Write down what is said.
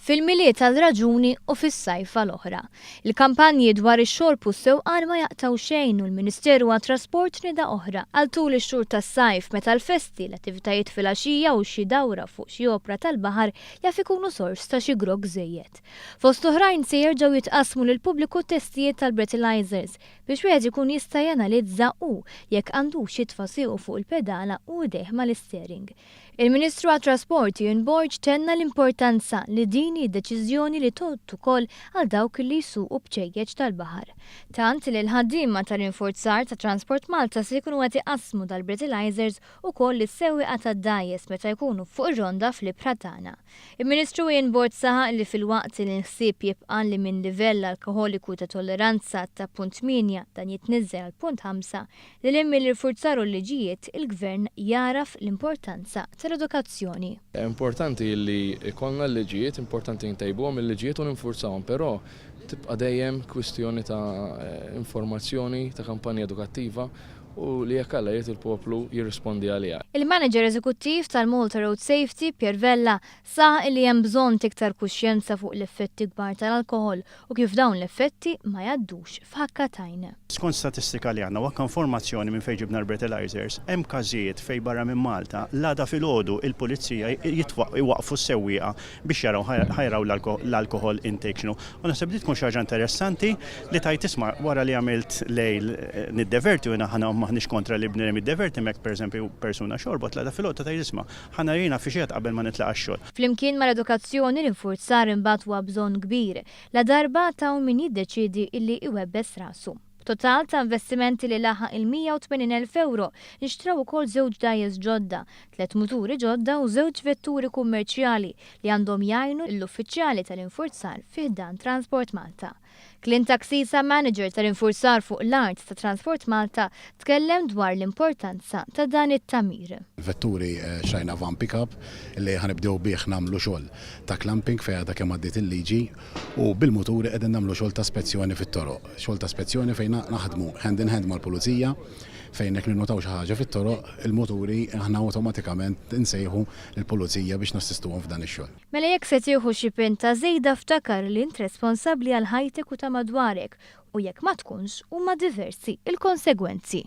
Fil-Milied għal raġuni u fis-sajf għal oħra. Il-kampanji dwar ix-xorb u s-sewqan ma jaqtgħu xejn u l-Ministeru għat-Trasport nieda oħra għal tul ix-xhur tas-sajf meta l-festi, l-attivitajiet filgħaxija u xi dawra fuq xi opra tal-baħar jaf ikunu sors ta' xi grokk żejjed. Fost oħrajn se jerġgħu jitqassmu lill-pubbliku testijiet tal-breathalyzers biex wieħed ikun jista' janalizza hu jekk għandux jitfa' siequ fuq il-pedala u idejh mal-istering. Il-Ministru għat-Trasport Ian Borg tenna l-importanza li din hi deċiżjoni li tgħodd ukoll għal dawk li jsuqu bċejjeċ tal-baħar. Tant li l-ħaddiema tal-infurzar ta' Transport Malta se jkunu qed iqassmu dal-breathalyzers ukoll lis-sewwieqa tad-dgħajjes meta jkunu fuq ir-ronda fl-ibħra tagħna. Il-Ministru Ian Borg saħaq li filwaqt li l-ħsieb jibqa' li minn livell alkoħoliku ta' tolleranza ta' punt 8 dan jitniżżel għal punt 5, Lil hinn mill-irfurzar u l-liġijiet, il-Gvern jagħraf l-importanza tal-edukazzjoni. Importanti li jkollna l-liġijiet, importanti ntejbuhom il-liġijiet u ninfurzawhom, però tibqa' dejjem kwistjoni ta' informazzjoni, ta' kampanja edukattiva u li jekk Alla jrid il-poplu jirrispondi għaliha. Il-Manager Eżekuttiv tal-Malta Road Safety, Pierre Vella, saħaq li hemm bżonn t'iktar kuxjenza fuq l-effetti kbar tal-alkoħol u kif dawn l-effetti ma jgħaddux f'ħakka t'għajn. Skont statistika li għandna u anke informazzjoni minn fejn ġibna l-breathalyzers, hemm każijiet fejn barra minn Malta, l-għada filgħodu il-pulizija jwaqqfu s-sewwieqa biex jaraw ħa jaraw l-alcohol intake x'inhu. U naħseb li tkun xi ħaġa interessanti li tgħid isma' wara li għamilt lejl niddeverti u jiena aħna m'aħniex kontra li bniedem jiddeverti imma jekk pereżempju persuna xorbot l-għada filgħodu tgħid isma' Ħa narina fi xi qabel ma nitlaq għax-xogħol. Flimkien mal-edukazzjoni, l-infurzar imbagħad huwa bżonn kbir, ladarba t'hawn min jiddeċiedi illi iwebbes rasu. B'total ta' investimenti li laħaq il-180,000 ewro, nxtraw ukoll żewġ dgħajjes ġodda, tlett muturi ġodda u żewġ vetturi kummerċjali li għandhom jgħinu lill-uffiċjali tal-infurzar fi ħdan Transport Malta. Clint Axisa, Manager tal-Infurzar fuq l-Art ta' Transport Malta, tkellem dwar l-importanza ta' dan it-tagħmir. Il-vetturi xtrajna van pick-up li ħa nibdew bih nagħmlu xogħol ta' clamping fejn għadha kemm għaddiet il-liġi u bil-muturi qegħdin nagħmlu xogħol ta' spezzjoni fit-toroq. Xogħol ta' spezzjoni fejn naħdmu hand in hand mal-pulizija fejn jekk ninnutaw xi ħaġa fit-toroq, il-muturi aħna awtomatikament insejħu lill-pulizija biex nassistuhom f'dan ix-xogħol. Mela jekk se tieħu xi pinta żejda ftakar li int responsabbli għal ħajtek u ta' madwarek u jekk ma tkunx huma diversi l-konsegwenzi.